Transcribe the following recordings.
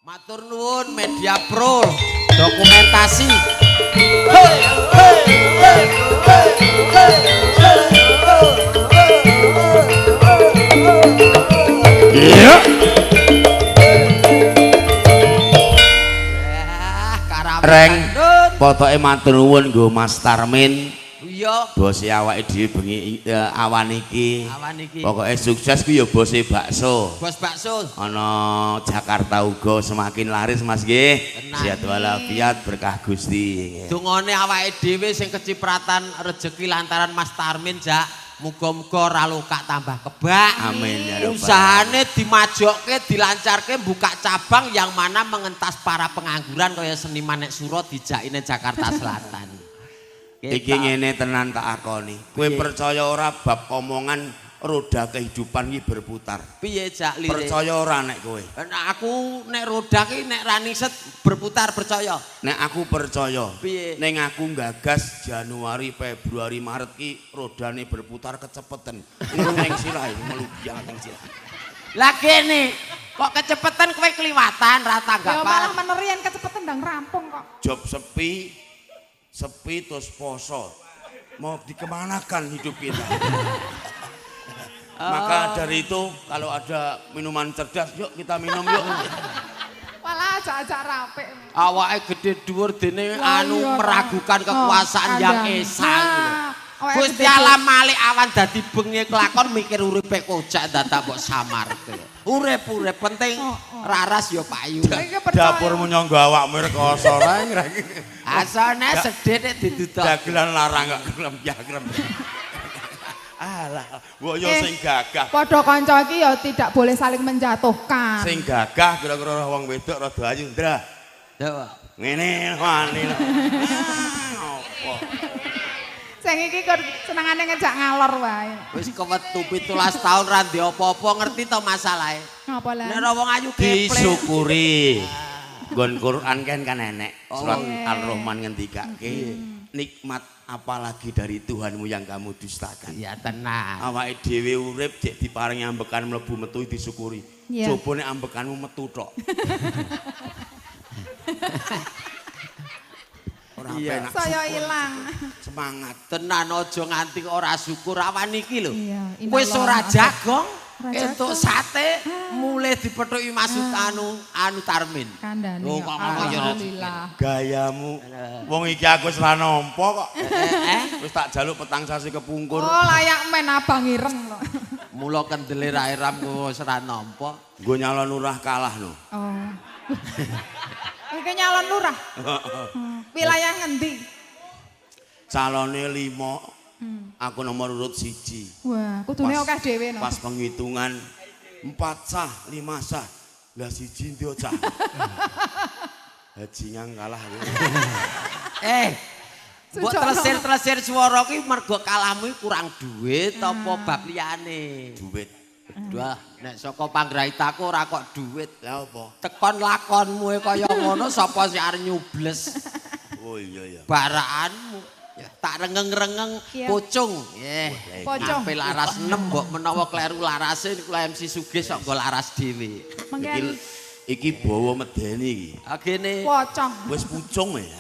Matur nuwun Media Pro dokumentasi. Hey, hey, hey, hey, hey, hey, Iya. Reng, potoke matur nuwun nggo Mas Tarmin. Iya. Bose awake dhewe bengi awan iki. Awan iki. Pokoke sukses ku ya bose bakso. Bos bakso. Ana Jakarta uga semakin laris Mas nggih. Sehat walafiat berkah Gusti. Dungane awake dhewe sing kecipratan rejeki lantaran Mas Tarmin jak. Muga-muga ora lokak tambah kebak. Amin ya rabbal. Usahane dimajokke, dilancarke, buka cabang yang mana mengentas para pengangguran kaya seniman nek suro dijakine Jakarta Selatan. Iki ngene tenan tak akoni. Kowe percaya ora bab omongan roda kehidupan iki berputar? Piye jak lire? Percaya ora nek kowe? Nek aku nek roda ki nek ra ningset berputar percaya. Nek aku percaya. Piye? Ning aku nggagas Januari, Februari, Maret ki rodane berputar kecepeten. Ning sirah melubyang ning sirah. Lah kene kok kecepetan kowe kliwatan ra tanggapan. Ya malah menerian kecepetan ndang rampung kok. Job sepi, sepi terus poso. Mau dikemanakan hidup kita? Maka dari itu kalau ada minuman cerdas yuk kita minum yuk. Walah ajak-ajak rapik. Awake gede dhuwur dene anu meragukan kekuasaan yang esa. Gusti Allah malik awan dadi bengi kelakon mikir uripe kojak dadak mbok samarke. Urip-urip penting raras ya payu. Dapurmu nyangga awakmu rekoso reng. Asane sedih nek diduduk. Dagelan larang kok krem-krem. Alah, mbok yo sing gagah. Padha kanca iki ya tidak boleh saling menjatuhkan. Sing gagah kira-kira wong wedok rada ayu, Ndra. Coba. Ngene wani. Apa? Sing iki senengane ngejak ngalor wae. Wis kewetu 17 tahun ra ndek apa-apa ngerti to masalahe. Ngapa lah? Nek wong ayu keple. Disyukuri. Nggon Quran kan enek surat Ar-Rahman ngendikake nikmat apalagi dari Tuhanmu yang kamu dustakan. Ya tenang. Awake dhewe urip jek diparingi ambekan mlebu metu disyukuri. Yeah. Coba nek ambekanmu metu tok. Ora penak. Saya ilang. Semangat. Tenan aja nganti ora syukur awan iki lho. Wis ora jagong. Entuk sate mulai dipethuki Mas anu anu Tarmin. Kandhane. Oh kok ngono ya alhamdulillah. Gayamu. Wong iki aku wis ra nampa kok. Wis tak jaluk petang sasi kepungkur. Oh layak men abang ireng lho. Mula kendele ra eram wis ra nampa. Nggo nyalon lurah kalah lho. Oh. Iki nyalon lurah. Wilayah ngendi? Calone 5. Aku nomor urut 1. Wah, kudune akeh dhewe no. Pas penghitungan 4 sah, 5 sah. Lah 1 ndi cah? Hajingang kalah aku. Mbok telesir-telesir swara ki mergo kalahmu kurang duit apa bab liyane? Duit. Wah, nek saka panggraitaku ora kok duit. Lah apa? Tekon lakonmu kaya ngono sapa sing arep nyubles? Oh iya ya. Barakanmu. Ya, tak rengeng-rengeng pocong. Nggih. Pocong. Sampai laras 6 mbok menawa kleru larase niku MC Sugih sok nggo laras dhewe. Iki bawa medeni iki. Ah gene. Pocong. Wis pucung ya.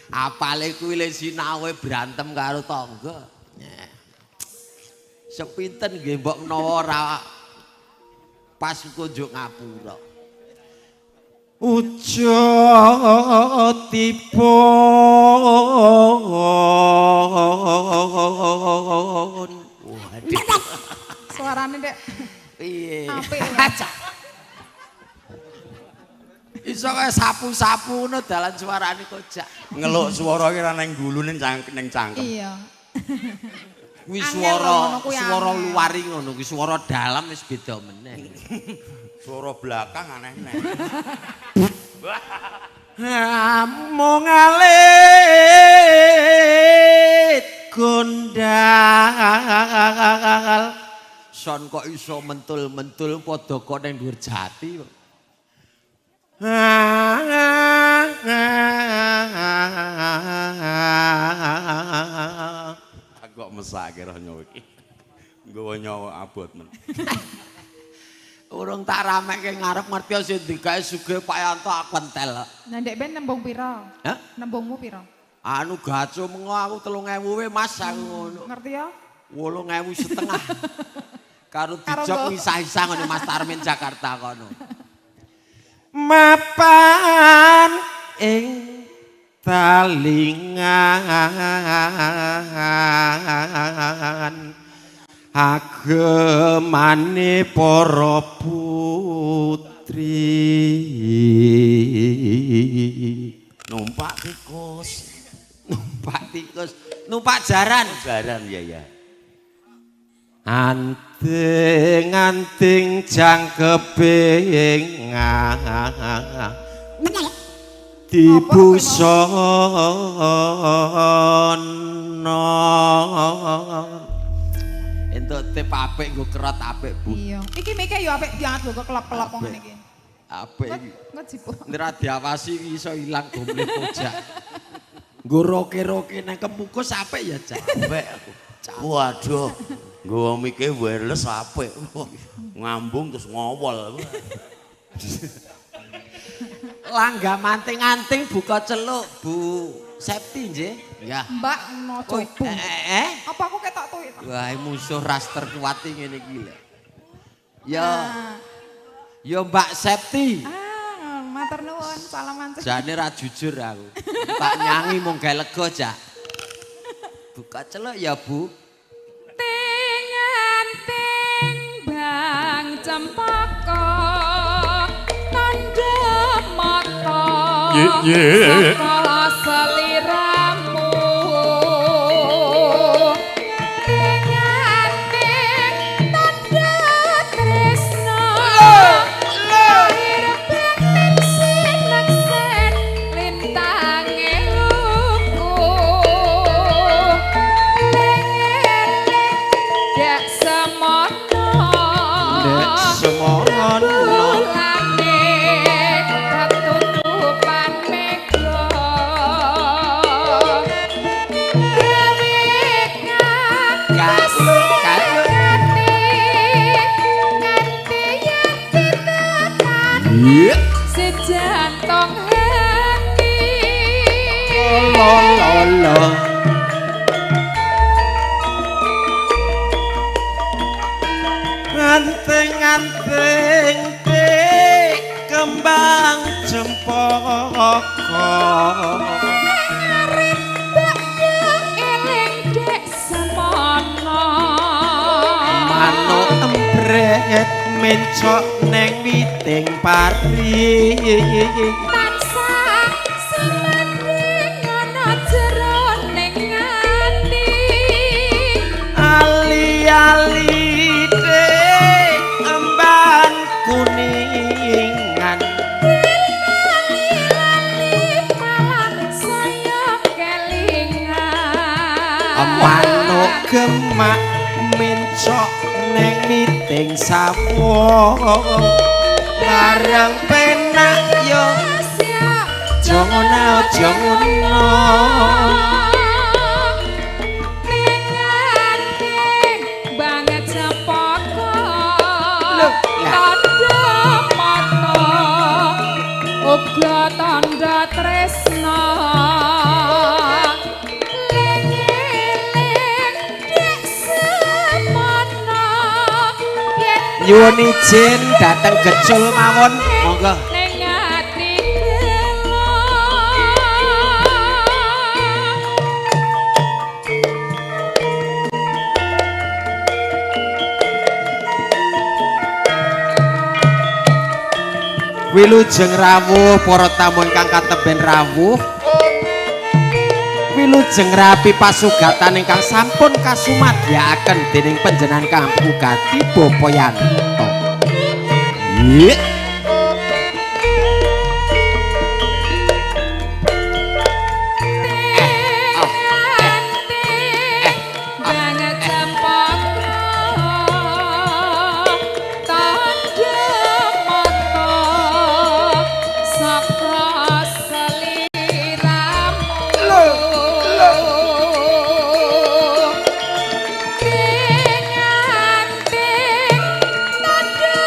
Apale kuwi le sinawe berantem karo tangga. Sepinten nggih mbok menawa ora pas kunjuk ngapura. Ujotipun. Waduh. Suarane Dek. Piye? Apik. Iso kaya sapu-sapu ngono dalan suarane kojak. Ngeluk swara ki ra nang gulu ning cangkem. Iya. Kuwi swara swara luar iki ngono, kuwi swara dalam wis beda meneh. Suara belakang aneh-aneh. Amung alit gondal. Son kok iso mentul-mentul padha kok ning dhuwur jati. Aku kok mesake roh nyawa iki. Nggawa nyawa abot men. Urung Tak ramekke ngarep ngerti sing digawe sugih Pak Yanto aku entel. Nah ndek ben nembung pira? Hah? Nembungmu pira? Anu gaco mengo aku 3.000 we Mas aku ngono. Ngerti ya? 8.500. Karo dijok isah-isah ngene Mas Tarmin Jakarta kono. Mapan ing talingan agemane para putri. Numpak tikus. Numpak tikus, numpak jaran. Jaran ya ya. Anting-anting jangkepe dibusana. Entuk tip apik nggo kerot apik, Bu. Iya. Iki mike yo apik banget lho kok kelop-kelop wong ngene iki. Apik iki. Engko jipuk. Nek ra diawasi iki iso ilang gomle kojak. Nggo roke-roke nang kemukus apik ya, Cak. Apik aku. Waduh, nggo mike wireless apik. Ngambung terus ngowol. Langga manting-anting buka celuk, Bu Septi nggih. Ya. Mbak no coba. Apa aku ketok tuwi? Wah, musuh ras terkuat ngene iki lho. Ya. Ya Mbak Septi. Ah, matur nuwun, salaman. Jane ra jujur aku. Tak nyangi mung gawe lega, Cak. Buka celuk ya, Bu. Ting-anting bang cempaka tandha mata saka seliramu. Ting-anting tandha tresna lahir batin sineksen lintange luku. Ling-eling dek semono Dek semono bulane ketutupan mega gawe kasih nganti yen ditekan sejantung hati. Lo lo lo. Anting-anting dik kembang cempaka. Arep bakyo eling dek semono. Manuk empret mencok neng witing pari. Tansah sumandhing ana jroning ati. Ali-ali dik emban kuningan. Lali-lali malah saya kelingan. Manuk gemak mencok neng witing sawah. Bareng penak yo aja ngono aja ngono. Ning-anting banget cempaka Lho, lah. tandha mata uga tandha tresna. Ling-eling dek semono yen Nyuwun izin dateng gecul mawon, monggo. ning ati gelo. Wilujeng rawuh para tamu ingkang kateben rawuh. Wilujeng rapi pasugatan ingkang sampun kasumadyakaken dening panjenengan Kang Bugati Bapak Yanto. Iya. Banget cempaka tandha mata saka seliramu. Ting-anting tandha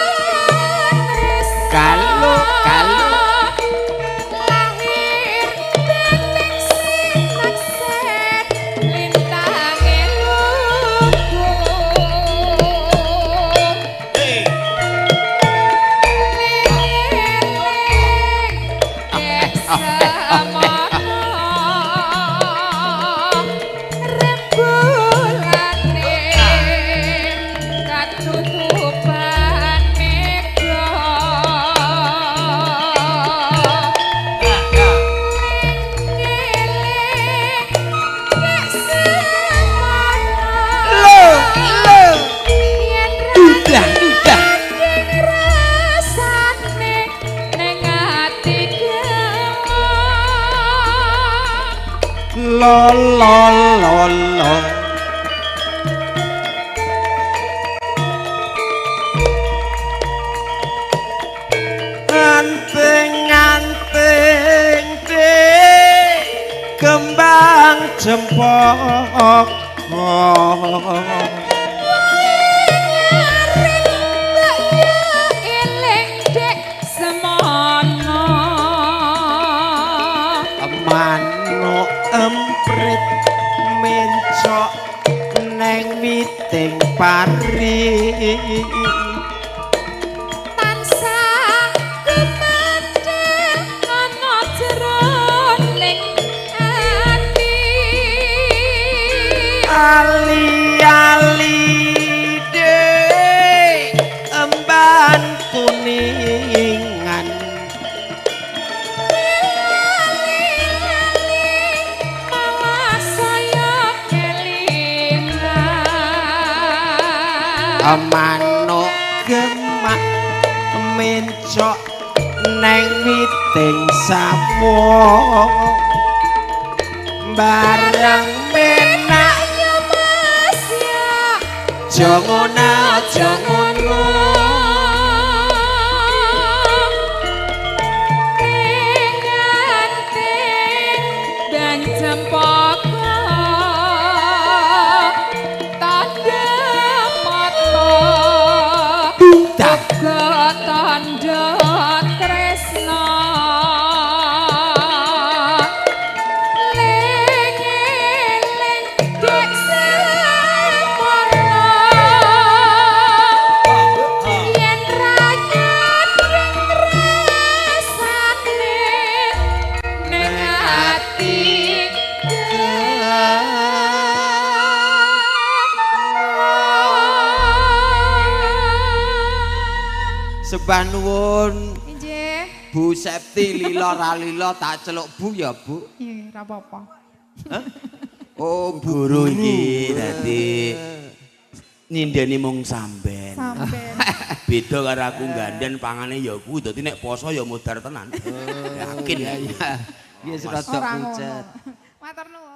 lo lo lo lo. Anting-anting dek kembang cempaka. Eling dek semono. Manuk emprit mencok neng witing pari. Tansah kemandheng ana jroning ati. Ali-ali dek emban kuningan. Malah saya kelingan. Manuk gemak mencok neng witing sawo. Bareng menak Ya Mas ya. aja ngono aja ngono. Anting dan cempaka tandha mata Dah. uga tandha tresna ling-eling dek semono yen ra nyadeng rasane ning ati. Sembah nuwun Injih. Bu Septi lila ra lila tak celuk Bu ya Bu. Iya, ora apa-apa. Oh Bu Guru iki dadi nyindeni mung samben. Samben. Beda karo aku ganden pangane ya kuwi dadi nek poso ya modar tenan. Yakin. Iya iya. Iya rada Ora ngono. pucet. Matur nuwun.